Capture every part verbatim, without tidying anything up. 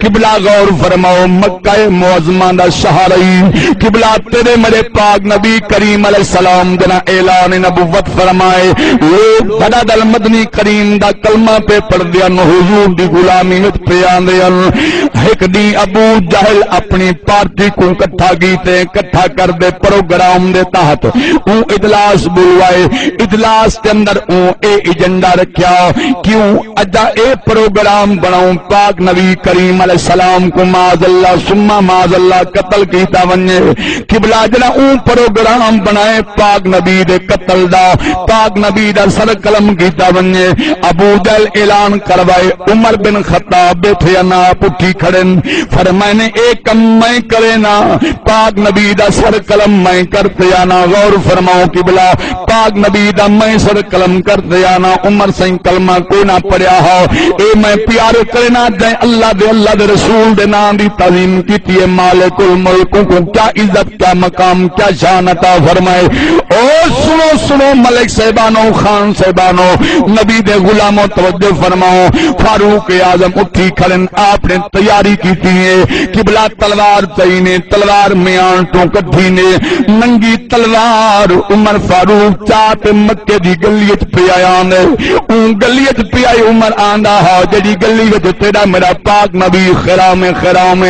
قبلہ غور فرماؤ، مکہ معظمہ دا شہر ای۔ قبلہ تیرے میرے پاک نبی کریم علیہ السلام جنا اعلان نبوت فرمائے، لوگ دھڑا دھڑ مدنی کریم دا کلمہ پہ پڑھدے ہن، حضور دی غلامی وچ پہ آندے ہن۔ ہک ݙینہہ ابو جہل اپݨی پارٹی کوں کٹھا کیتے، کٹھا کر دے پروگرام دے تحت اوں اجلاس بلوائے۔ اجلاس دے اندر اوں اے ایجنڈا رکھیا، کیوں اجا اے پروگرام بݨاؤں، پاک نبی کریم علیہ السلام کوں معاذ اللہ ثم معاذ اللہ قتل کیتا ونڄے۔ قبلہ جڑا اوں پروگرام بݨائے پاک نبی دے قتل دا، پاک نبی دا سر قلم کیتا ونڄے۔ ابو جہل اعلان کروائے، عمر بن خطاب بیٹھے ہن، آپ اٹھی کھڑن، فرمائے نے، اے کم میں کرے نا، پاک نبی دا سر قلم میں کرتے آنا۔ غور فرماؤ قبلہ، پاک نبی دا میں سر قلم کرتے آنا۔ عمر سائیں کلمہ کوئی نہ پڑھیا ہو، اے میں پیار کرنا جے اللہ دے، اللہ دے رسول دے نام دی تعظیم کیتی ہے۔ مالک الملک کو کیا عزت، کیا مقام، کیا شان عطا فرمائے۔ او سنو، سنو ملک صاحبانو، خان صاحبانو، نبی دے غلامو، توجہ فرماؤ۔ فاروق اعظم اٹھی کھڑن، آپ نے تیاری کیتی ہے۔ قبلہ تلوار چائی نے، تلوار میان تو کڈھی نے، ننگی تلوار عمر فاروق چا تے مکے دی گلی اچ پیا آندے۔ اوں گلی اچ پیا عمر آندا ہا، جڑی گلی وچ تیرا میرا پاک نبی خرام، خرام،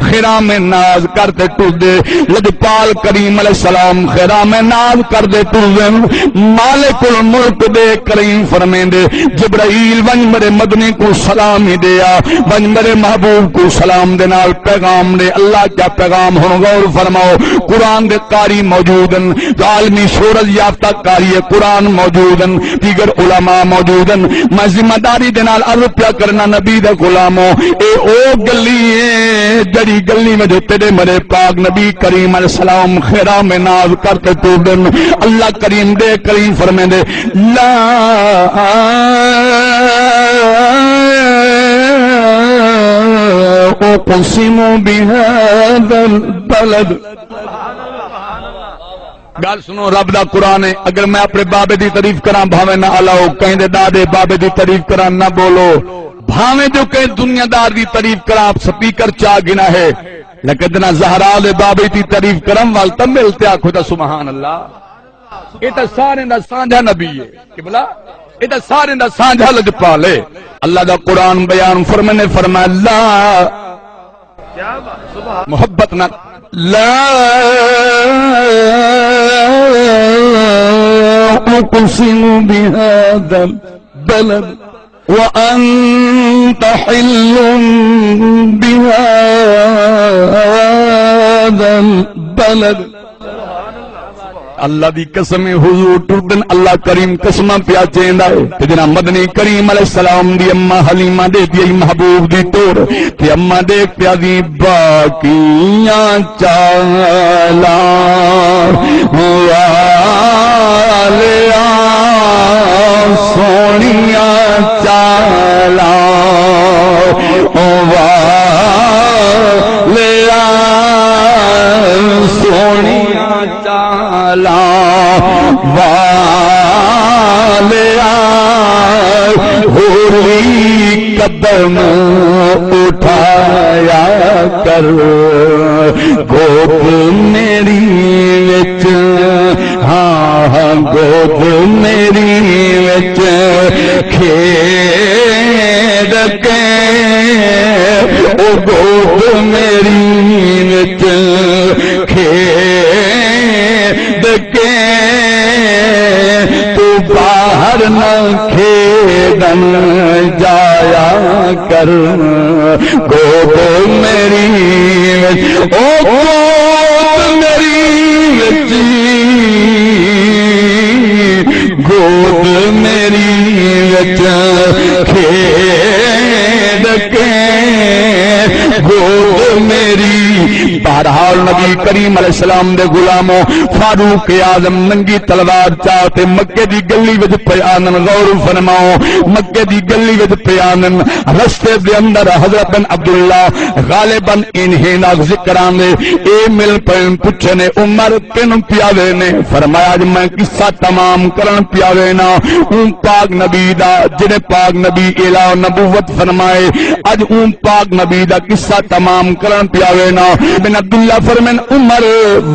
خرام ناز کر تے ٹردے۔ لجپال کریم علیہ السلام خرام ناز کر دے ٹردن۔ مالک الملک دے کریم فرمیندے، جبرائیل ونج میرے مدنی کو سلام ہی دے آ، ونج میرے محبوب کو سلام دے نال پیغام دے۔ اللہ کیا پیغام، ہن غور فرماؤ۔ قرآن دے قاری موجود ہن، عالمی شہرت یافتہ قاری قرآن موجود ہن، دیگر علماء موجود ہن۔ میں ذمہ داری دے نال عرض پیا کرنا، نبی دے غلامو، اے او گلی ہے جڑی گلی وچ تیرے میرے پاک نبی کریم علیہ السلام خرام ناز کر تے ٹردن۔ اللہ کریم دے کریم فرمیندے، لا اقسم بهذا البلد۔ ڳالھ سنو، رب دا قرآن ہے۔ اگر میں اپݨے بابے دی تعریف کراں، بھاویں نہ الاؤ، کہیں دے ݙاݙے بابے دی تعریف کراں، نہ بولو، بھاویں جو کہیں دنیا دار دی تعریف کراں، سپیکر چا گھنا ہے، لیکن جنا زہرا دے بابے دی تعریف کرم وال تاں مل تے آکھو تاں سبحان اللہ۔ اے تاں سارے دا سانجھا نبی ہے قبلہ، اے تاں سارے دا سانجھا لجپال ہے۔ اللہ دا قرآن بیان فرمانے، فرمایا، لا، محبت نہ، لا اقسم بهذا البلد وأنت حل بهذا البلد۔ اللہ دی قسم ہے، حضور ٹردن، اللہ کریم قسماں پیا چیندا ہے۔ تے جناب مدنی کریم علیہ السلام دی اماں حلیمہ ݙیکھدی ہئی محبوب دی ٹور، تے اماں ݙیکھ پیا دی باقیاں چالاں والیاں سوہݨیاں چالاں والیاں سوہݨیاں چالاں والیا ہولی قدم اٹھایا کر، گود میری وچ، ہاں، ہاں، گود میری وچ کھیݙ کے، او گود میری وچ کھیݙ کے، توں باہر نہ کھیݙݨ جایا کر۔ گود میری وچ، او گود میری وچ، گود میری وچ کھیݙ کے، گود میری بہرحال نبی کریم علیہ السلام دے غلاموں، فاروق اعظم ننگی تلوار چا تے مکے دی گلی وچ پئے آندن۔ غور فرماؤ، مکے دی گلی وچ پئے آندن۔ رستے دے اندر حضرت بن عبداللہ غالباً انہیں دا ذکر آندے، اے مل پئے، پچھے نے، عمر کن پیاوے نے؟ فرمایا، اڄ میں قصہ تمام کرن پیاوے نا۔ اوں پاک نبی دا، جنہیں پاک نبی اعلان نبوت فرمائے، اڄ اوں پاک نبی دا قصہ تمام کرن پیاوے نا۔ بن عبداللہ فرمین، عمر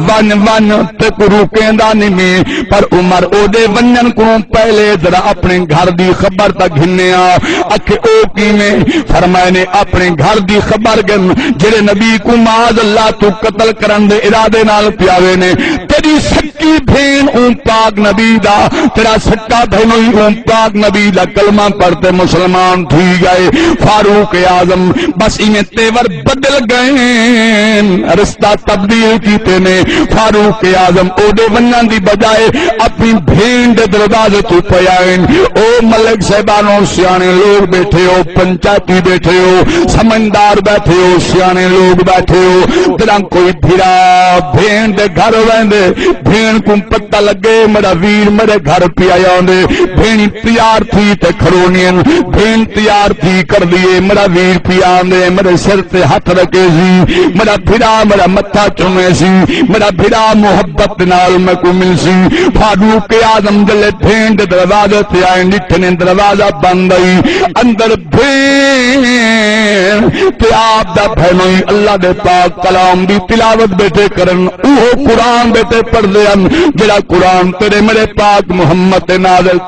ونڄ ونڄ، تیکوں روکیندا نہیں میں، پر عمر اوݙے ونڄݨ کوں پہلے ذرا اپݨے گھر دی خبر تاں گھنے آ۔ آکھے، او کیویں؟ فرمائے نے، اپݨے گھر دی خبر گھن، جڑے نبی کوں معاذ اللہ توں قتل کرݨ دے ارادے نال پیاوے نے۔ تیݙی سکی بھیݨ اوں پاک نبی دا، تیݙا سکا بھینوئی اوں پاک نبی دا کلمہ پڑھ تے مسلمان تھی ڳئے۔ فاروق اعظم بس ایویں تیور بدل ڳئے، رشتہ تبدیل کیتے نے۔ فاروق اعظم اوݙے ونڄݨ دی بجائے اپݨی بھیݨ دے دروازے توں پئے آئن۔ او ملک صاحبانو، سیاݨے لوگ ٻیٹھے ہو، پنچایتی ٻیٹھے ہو، سمجھدار ٻیٹھے ہو، سیاݨے لوگ ٻیٹھے ہو، تیݙا کوئی بھرا بھیݨ دے گھر ویندے، بھیݨ کوں پتہ لڳے، میݙا ویر میݙے گھر پیا آندے، بھیݨی تیار تھی تے کھڑونی ہن۔ بھیݨ تیار تھی کر لیے، میݙا ویر پیا آندے، میݙے سر تے ہتھ رکھے سی، میݙا بھرا میݙا متھا چومے سی، میݙا بھرا محبت نال میکوں ملسی۔ فاروق اعظم جلے بھیݨ دے دروازے تے آئے، ݙٹھے نے دروازہ بند آئی، اندر بھیݨ تے آپ دا بھینوئی اللہ دے پاک کلام دی تلاوت ٻیٹھے کرن۔ اوہو قرآن ٻیٹھے پڑھدے ہن، جڑا قرآن تیݙے میݙے پاک محمد تے نازل۔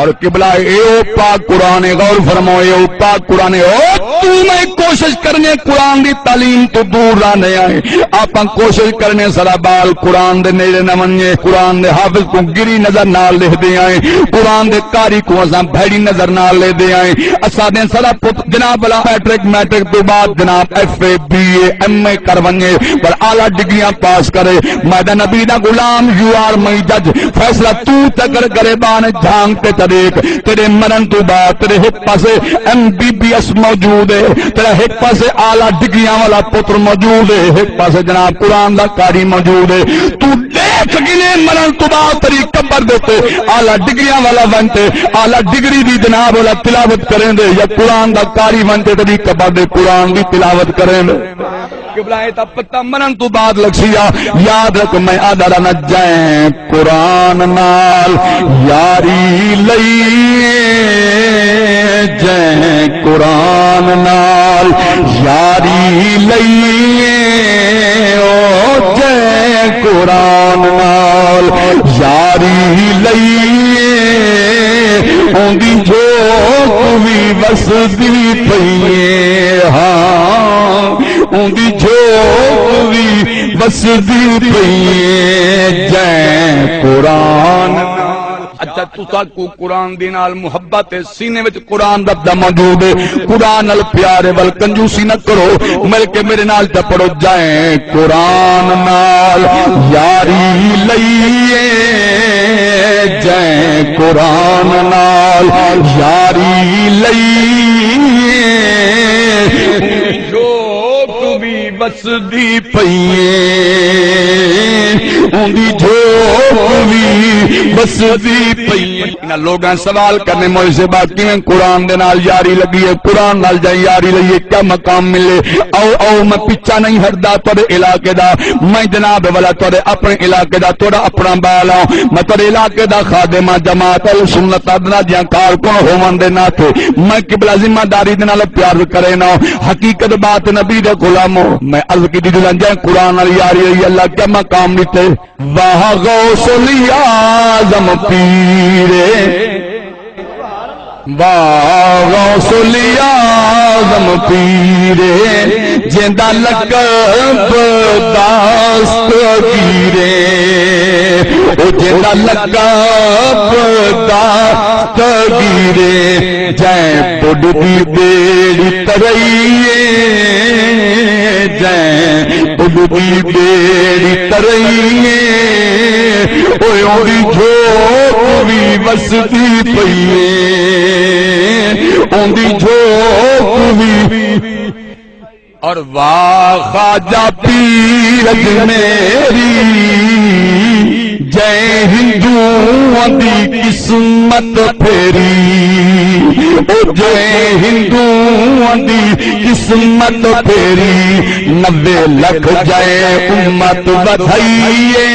اور قبلہ، اے او پاک قرآن ہے، غور فرماؤ، اے او پاک قرآن ہے۔ او توں میں کوشش کرنے قرآن دی تعلیم توں دور رہنے آئے۔ آپاں کوشش کرنے سارا ٻال قرآن دے نیڑے نہ ونڄے، قرآن دے حافظ کوں گری نظر نال ݙیہدے آئے، قرآن دے قاری کوں اساں بھیڑی نظر نال ݙیہدے آئے۔ اساݙے سارا پتر جناب والا میٹرک، میٹرک توں بعد جناب ایف اے، بی اے، ایم اے کر ونڄے، پر اعلیٰ ڈگریاں پاس کرے۔ میں تاں نبی دا غلام، you are my judge، فیصلہ توں تے کر، گریبان جھانک تے تاں ݙیکھ، تیݙے مرݨ توں بعد تیݙے ہک پاسے ایم بی بی ایس موجود ہے، تیݙا ہک پاسے اعلیٰ ڈگریاں والا پتر موجود ہے، ہک پاسے جناب قرآن دا قاری موجود ہے۔ توں ݙیکھ گھنے مرݨ توں بعد تیݙی قبر دے اتے اعلیٰ ڈگریاں والا ونڄ تے اعلیٰ ڈگری دی جناب والا تلاوت کریندے یا قرآن دا قاری ونڄ تے تیݙی قبر دے قرآن دی تلاوت کریندے۔ قبلہ، اے تاں پتہ مرݨ توں بعد لڳسی آ۔ یاد رکھ، میں آہدا رہنا، جئیں قرآن نال یاری لئی، جئیں قرآن نال یاری لئی، او جئیں قرآن نال یاری لئی، اوندی جھوک وی وسدی پئی ہے، ہاں، اوندی جھوک وی وسدی پئی ہے، جئیں قرآن نال۔ اچھا، تساں کوں قرآن دے نال محبت ہے، سینے وچ قرآن دا دم موجود ہے، قرآن نال پیار ہے، ول کنجوسی نہ کرو، مل کے میرے نال تے پڑھو، جئیں قرآن نال یاری لئی ہے، جئیں قرآن نال یاری لئی ہے۔ جھوک وی وسدی پئی ہے، اوندی جھوک وی وسدی پئی ہے۔ انہاں لوگاں سوال کرنے، مولوی صاحب کیویں قرآن دے نال یاری لڳی ہے، قرآن نال جئیں یاری لئی ہے، کیا مقام ملے؟ آؤ، آؤ، میں پچھا نہیں ہٹدا تہاݙے علاقے دا، میں جناب والا تہاݙے اپݨے علاقے دا، تہاݙا اپݨا ٻال ہاں، میں تہاݙے علاقے دا خادم ہاں، جماعت اہل سنت ادنا دیاں کارکن ہووݨ دے ناطے میں قبلہ ذمہ داری دے نال پیار کرے نا۔ حقیقت بات نبی دے غلامو، میں عرض کیتی، جلن جائیں قرآن والی یاری رہی، اللہ کیا مقام ݙتے۔ واہ غوث الاعظم پیرے، واہ غوث الاعظم پیرے، جیندا لقب دستگیرے، او جیندا لقب دستگیرے، جئیں ٻڈ دی ٻیڑی ترئی ہے، جئیں ٻڈ دی ٻیڑی ترئی ہے، اوئے اوندی جھوک وی وسدی پئی ہے، اوندی جھوک وی اور واہ خواجہ پیر اجمیری، جئیں ہندوؤں دی قسمت پھیری، او جئیں ہندوؤں دی قسمت پھیری، نوے لکھ جئیں امت ودھائی اے۔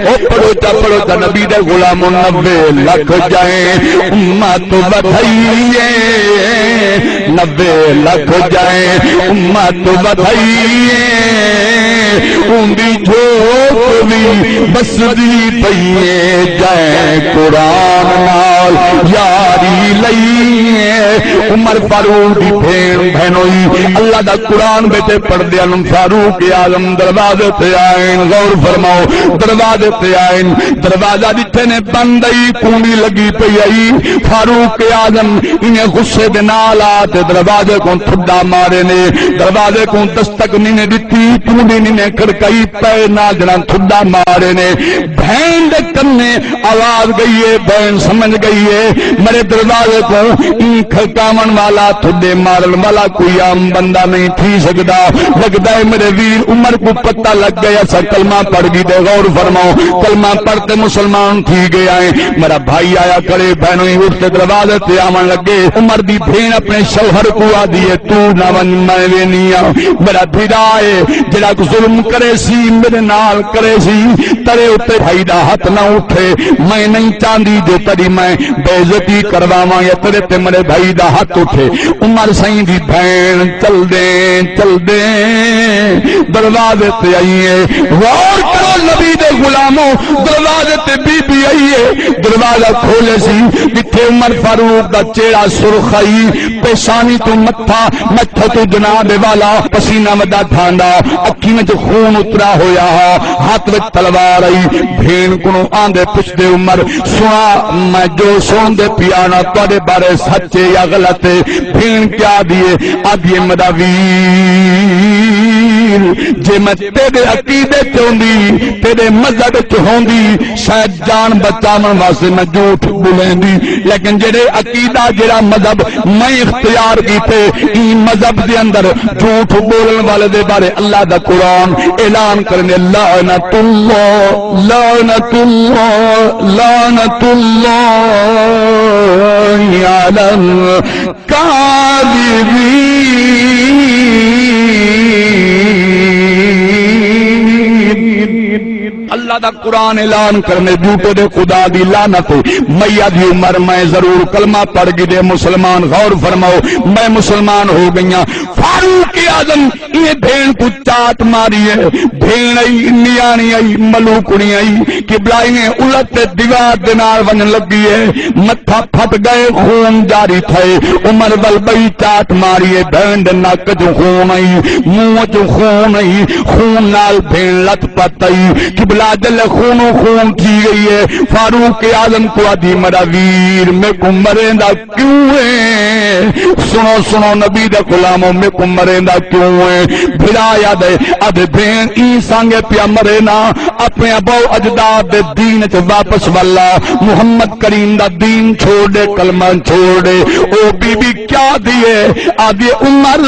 او پڑھو چا، پڑھو چا، نبی دے غلامو، نوے لکھ جائیں امت ودھائی اے، نوے لکھ جائیں امت ودھائی اے، اوندی جھوک وی وسدی پئی اے، جائیں قرآن نال یاری لئی اے۔ عمر فاروق دی بھیݨ بھینوئی، اللہ دا قرآن ٻیٹھے پڑھدے ہن، فاروق اعظم دروازے تے آئن، غور فرماؤ، دروازے تے آئن، دروازہ ݙٹھے نے بند ائی، کونڈی لڳی پئی ائی۔ فاروق اعظم انہیں غصے دے نال آ تے دروازے کوں تھڈا مارے نے، دروازے کوں دستک نی نے ݙتی، کونڈی نی نے کھڑکائی، پئے نال جڑاں تھڈا مارے نے۔ بھیݨ دے کنے آواز ڳئی اے، بھیݨ سمجھ ڳئی اے، میݙے دروازے کوں ایں کھڑکاوݨ والا، تھڈے مارݨ والا کوئی عام بندہ نہیں تھی سڳدا۔ لڳدا اے میݙے ویر عمر کوں پتہ لڳ ڳئے، اساں کلمہ پڑھ گھدے۔ غور فرماؤ، کلمہ پڑھ تے مسلمان تھی ڳئے ہیں۔ میݙا بھائی آیا کھڑے، بھینوئی اٹھ تے دروازے تے آوݨ لڳے۔ عمر دی بھیݨ اپݨے شوہر کوں آہدی اے، توں نہ ونڄ، میں ویندی ہاں۔ میݙا بھرا اے، جیڑھا ظلم کریسی، میݙے نال کریسی، تیݙے اتے بھائی دا ہتھ نہ اٹھے۔ میں نہیں چاہندی جو تیݙی میں بے عزتی کرواواں یا تیݙے تے میݙے بھائی دا ہتھ اٹھے۔ عمر سئیں دی بھیݨ چلدیں چلدیں دروازے تے آئی اے۔ غور کرو نبی دے غلامو، دروازے تے بی بی آئی اے، دروازہ کھولیسی، جتھے عمر فاروق دا چہرہ سرخ ہئی، پیشانی توں متھا، متھے توں جناب والا پسینہ ودا ڈھانڈا، اکھیں وچ خون اترا ہویا ہا، ہتھ وچ تلوار ہئی۔ بھیݨ کنوں آندے پچھدے عمر، سݨا میں جو سݨدے پیاں نا، تہاݙے بارے سچ اے یا غلط اے؟ بھیݨ کیا آہدی اے؟ آہدی اے میݙا ویر، جے میں تیݙے عقیدے چ ہوندی، تیݙے مذہب چ ہوندی، شاید جان بچاوݨ واسطے میں جھوٹ ٻولیندی، لیکن جیڑھے عقیدہ، جیڑھا مذہب میں اختیار کیتے، ایں مذہب دے اندر جھوٹ ٻولݨ والے دے بارے اللہ دا قرآن اعلان کریندے، لعنت اللہ، لعنت اللہ، لعنت اللہ علی الکاذبین۔ اللہ دا قرآن اعلان کریندے، جھوٹے دے خدا دی لعنت۔ میں آہدی عمر، میں ضرور کلمہ پڑھ گھدے، مسلمان، غور فرماؤ، میں مسلمان ہو ڳئی ہاں۔ فاروق اعظم ایں بھیݨ کوں چاٹ ماری اے، بھیݨ آئی، نیاݨی آئی، ملوکڑی آئی، قبلہ ایں الٹ تے دیوار دے نال ونڄݨ لڳی اے، متھا پھٹ ڳئے، خون جاری تھئے۔ عمر ول ٻئی چاٹ ماری اے، بھیݨ دے نک چوں خون آئی، منہ چوں خون آئی، خون نال بھیݨ لت پت آئی۔ قبلہ جلے خونوں خون تھی ڳئی اے۔ فاروق اعظم کوں آہدی، میݙا ویر، میکوں مریندا کیوں اے؟ سݨو، سݨو، نبی دے غلامو، میکوں مریندا کیوں اے؟ بھرا آہدے، آہدے بھیݨ، ایں سانگے پیا مرینداں، اپݨے آباؤ اجداد دے دین اچ واپس ول آ، محمد کریم دا دین چھوڑ ݙے، کلمہ چھوڑ ݙے۔ او بی بی کیا آہدی اے؟ آہدی اے، عمر،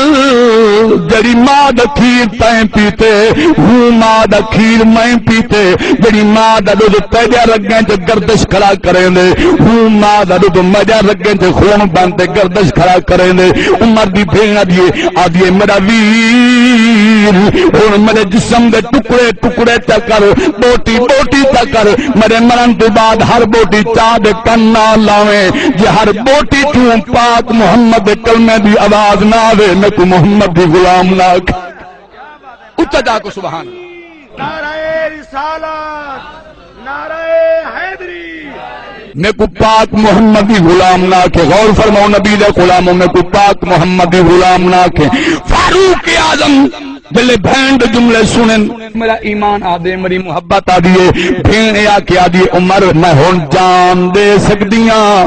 جیڑھی ماء دا کھیر تیں پیتے، ہوں ماء دا کھیر میں پیتے، جیڑھی ماء دا ݙدھ تیݙیاں رڳیں چ گردش کھڑا کریندے، ہوں ماء دا ݙدھ میݙیاں رڳیں چ خون بݨ تے گردش کھڑا کریندے۔ عمر دی بھیݨ آہدی اے، آہدی اے، میݙا ویر، ہݨ میݙے جسم دے ٹکڑے ٹکڑے چا کر، ٻوٹی ٻوٹی چا کر، میݙے مرݨ توں بعد ہر ٻوٹی چا دے کن نال لاویں، جے ہر ٻوٹی چوں پاک محمد دے کلمے دی آواز نہ آوے، میکوں محمد دی غلام نہ آکھ۔ اچا چا آکھو سبحان اللہ۔ نعرہ رسالت، نعرہ حیدری۔ میکوں پاک محمد دی غلام نہ آکھے۔ غور فرماؤ، نبی دے غلامو، میکوں پاک محمد دی غلام نہ آکھے۔ فاروق اعظم جلے بھیݨ دے جملے سݨن، میݙا ایمان آہدے، میݙی محبت آہدی اے۔ بھیݨ اے آکھے آہدی اے، عمر، میں ہݨ جان ݙے سڳدی ہاں،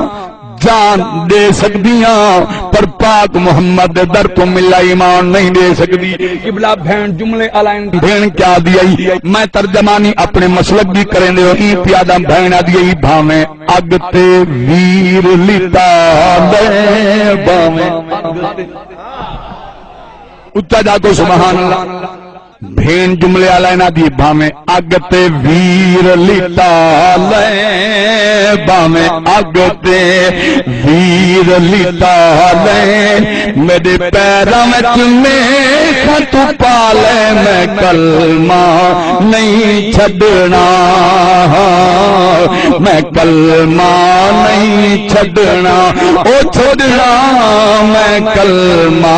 جان ݙے سڳدی ہاں، پر پاک محمد دے در توں ملا ایمان نہیں ݙے سڳدی۔ قبلہ بھیݨ جملے الائن، بھیݨ کیا آہدی اے؟ میں ترجمانی اپݨے مسلک دی کریندے ہو، ایں پیاداں بھیݨ آہدی اے، بھاویں اڳ تے ویر لتا ݙے، بھاویں اچا جا کو سبحان اللہ۔ بھین جملے والا انہاں دی، بھاویں اگ تے ویر لٹا لیں، بھاویں اگ تے ویر لٹا لیں، میݙے پیراں وچ میخ توں پا لیں، میں کلمہ نہیں چھڈݨا، میں کلمہ نہیں چھڈݨا، او چھوڑنا میں کلمہ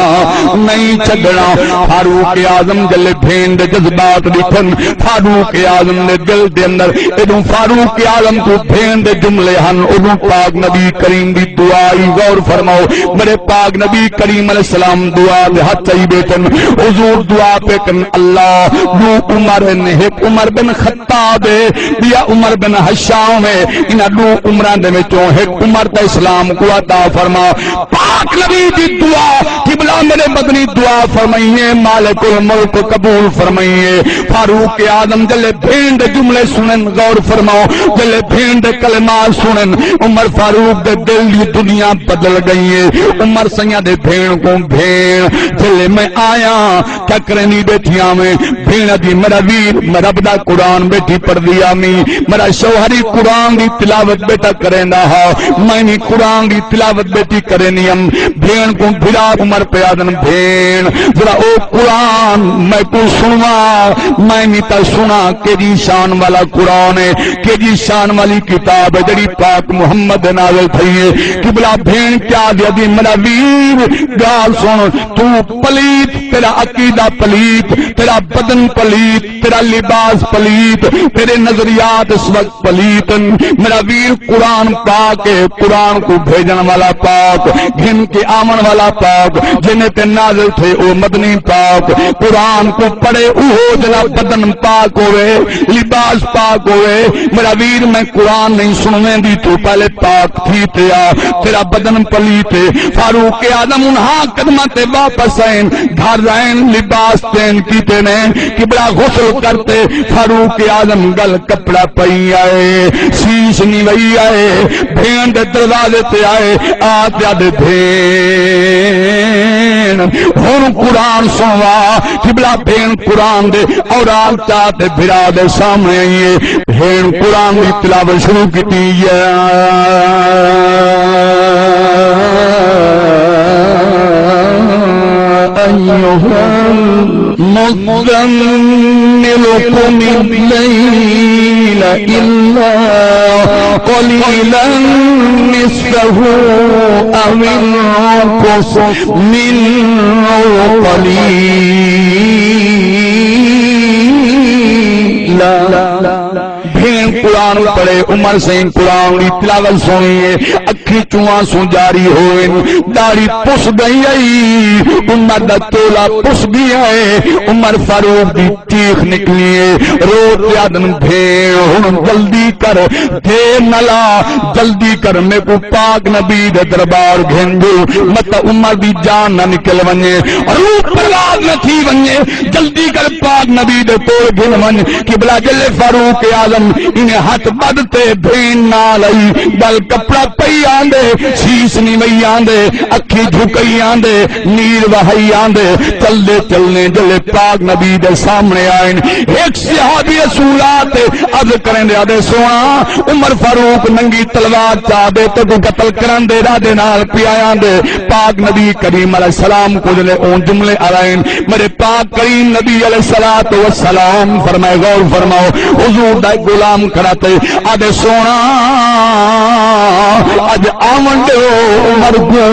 نہیں چھڈݨا۔ فاروق اعظم جلے بھین دے جذبات ݙٹھن، فاروق اعظم دے دل دے اندر، ادوں فاروق اعظم کوں بھین دے جملے ہن، ادوں پاک نبی کریم دی دعا ہی۔ غور فرماؤ، میرے پاک نبی کریم علیہ السلام دعا دے ہتھ چائی بیٹھن، حضور دعا پہ کن، اللہ، ݙو عمر ہن، ہک عمر بن خطاب ہے، ٻیا عمر بن ہشام ہے، انہاں ݙو عمراں دے وچوں ہک عمر تاں اسلام کوں عطا فرما۔ پاک نبی دی دعا، قبلہ میرے مدنی دعا فرمائیے، مالک الملک قبول فرمائیے۔ فاروق اعظم جلے بھین دے جملے سنن، غور فرماؤ، جلے بھین دے کلمات سنن، عمر فاروق دے دل دی دنیا بدل ڳئی ہے۔ عمر سئیاں دے بھین کوں، بھین، جلے میں آیاں، کیا کرینی ٻیٹھی آویں؟ بھیݨ دی، میرا ویر، میں رب دا قرآن ٻیٹھی پڑھدی آمی، میرا شوہر ہی قرآن دی تلاوت ٻیٹھا کریندا ہا، میں وی قرآن دی تلاوت ٻیٹھی کریندی ہم۔ بھیݨ کوں بھرا عمر پیا آہدن، بھیݨ، ذرا او قرآن میکوں سݨوا، میں وی تاں سݨاں، کیجھی شان والا قرآن ہے، کیجھی شان والی کتاب ہے جڑی پاک محمد دے نازل تھئی ہے۔ قبلہ بھیݨ کیا آہدی، میرا ویر، ڳالھ سݨ، توں پلیت، تیرا عقیدہ پلیت، تیرا بدن پلیت، تیرا لباس پلیت، تیرے نظریات اس وقت پلیت ہن۔ میرا ویر، قرآن پاک ہے، قرآن کوں بھیجݨ والا پاک، گھن کے آوݨ والا پاک، جنہیں تے نازل تھئے او مدنی پاک۔ قرآن کوں پڑھے اوہو جیڑھا بدن پاک ہووے، لباس پاک ہووے۔ میرا ویر، میں قرآن نہیں سݨویندی، توں پہلے پاک تھی تے آ، تیرا بدن پلیت ہے۔ فاروق اعظم انہاں قدماں تے واپس آئن، گھر آئن، لباس چینج کیتے نے، قبلہ غسل کرتے، فاروق اعظم گل کپڑا پئی آئے، شیش نوئی آئے، بھیݨ دے دروازے تے آئے، آ تے آہدے، بھیݨ، ہݨ قرآن سݨوا۔ قبلہ بھیݨ قرآن دے اوراق چا تے بھرا دے سامݨے آئی ہے۔ بھیݨ قرآن دی تلاوت شروع کیتی، یا ایھا المزمل قم اللیل الا قلیلا نصفہ او انقص منہ قلیلا۔ بھیݨ قرآن پڑھے، عمر سئیں قرآن دی تلاوت سݨی ہے، اکھیں چوں آنسو جاری ہوئن، ݙاڑھی پس ڳئی ہئی، عمر دا چولا پس ڳیا ہے، عمر فاروق دی چیخ نکلی ہے، رو تے آہدن، بھیݨ ہݨ جلدی کر، دیر نہ لا، جلدی کر، میکوں پاک نبی دے دربار گھن جو، مت عمر دی جان نہ نکل ونڄے، روح پرواز نہ تھی ونڄے، جلدی کر پاک نبی دے کول گھن ونڄ۔ قبلہ جلے فاروق اعظم انہیں ہتھ ٻدھ تے بھیݨ نال آئی، ڳل کپڑا پئی آندے، شیش نوئی آندے، اکھیں جھکئی آندے، نیر وہائی آندے، چلدے چلدے جلے پاک نبی دے سامݨے آئن۔ ہک صحابی رسول آ تے عرض کریندے آہدے، سوہݨا، عمر فاروق ننگی تلوار چا ݙے تیکوں قتل کرݨ دے ارادے نال پیا آندے۔ پاک نبی کریم علیہ السلام کوں جلے اوں جملے آرائن، میرے پاک کریم نبی علیہ الصلوۃ والسلام فرمائے، غور فرماؤ، حضور دا ہک غلام کھڑا تے آہدے، سوہݨا، اڄ آوݨ ݙیو عمر کوں،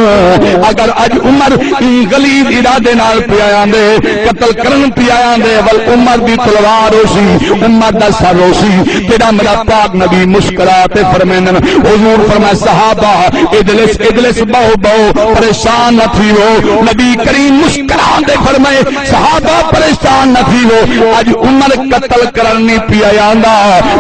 اگر اڄ عمر ایں غلیظ ارادے نال پیا آندے، قتل کرݨ پیا آندے، ول عمر دی تلوار ہوسی، عمر دا سر ہوسی۔ تیݙا میݙا پاک نبی مسکرا تے فرمیندن، حضور فرمائے، صحابہ، اجلس، اجلس، بہو، بہو، پریشان نہ تھیو۔ نبی کریم مسکراندے فرمائے، صحابہ، پریشان نہ تھیو، اڄ عمر قتل کرݨ نہیں پیا آندا،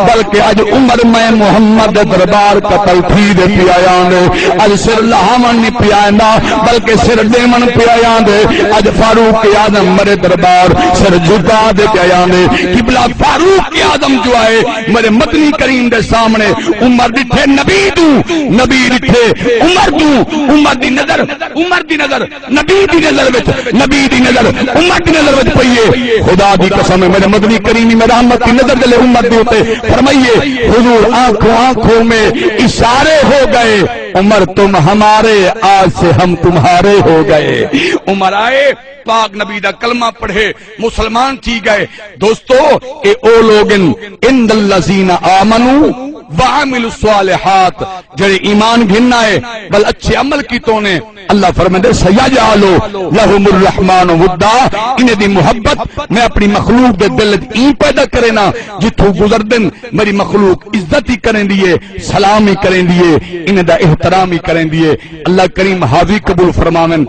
بلکہ اڄ عمر میں محمد دے دربار قتل تھی دے پیا آندے۔ اڄ سر لہاوݨ نہیں پیا آندا، بلکہ سر ݙیوݨ پیا آندے۔ اڄ فاروق اعظم میرے دربار سر جھکا دے پیا آندے۔ قبلہ، فاروق اعظم جو آئے میرے مدنی کریم دے سامݨے، عمر ݙٹھے نبی توں، نبی ݙٹھے عمر توں، عمر دی نظر، عمر دی نظر نبی دی نظر وچ، نبی دی نظر امت دی نظر وچ پئی ہے۔ خدا دی قسم ہے، میرے مدنی کریم میں رحمت دی نظر جلے امت دے اوتے فرمائیے، حضور آنکھوں آنکھوں میں اشارے ہو گئے، عمر تم ہمارے، آج سے ہم تمہارے ہو گئے۔ عمر آئے، پاک نبی دا کلمہ پڑھے، مسلمان تھی گئے۔ دوستو، اے او لوگ ہن، ان الذین آمنوا وعملوا الصالحات، جڑے ایمان گھن آئے، بل اچھے عمل کیتوں نے۔ اللہ فرمیندے، سیجعل لهم الرحمن ودا، انہیں دی محبت میں اپنی مخلوق دے دل وچ ایں پیدا کرینا، جتھوں گزردن میری مخلوق عزت ہی کریندی ہے، سلام ہی کریندی ہے، انہیں دا احترام ہی کریندی ہے۔ اللہ کریم حاضری قبول فرماون۔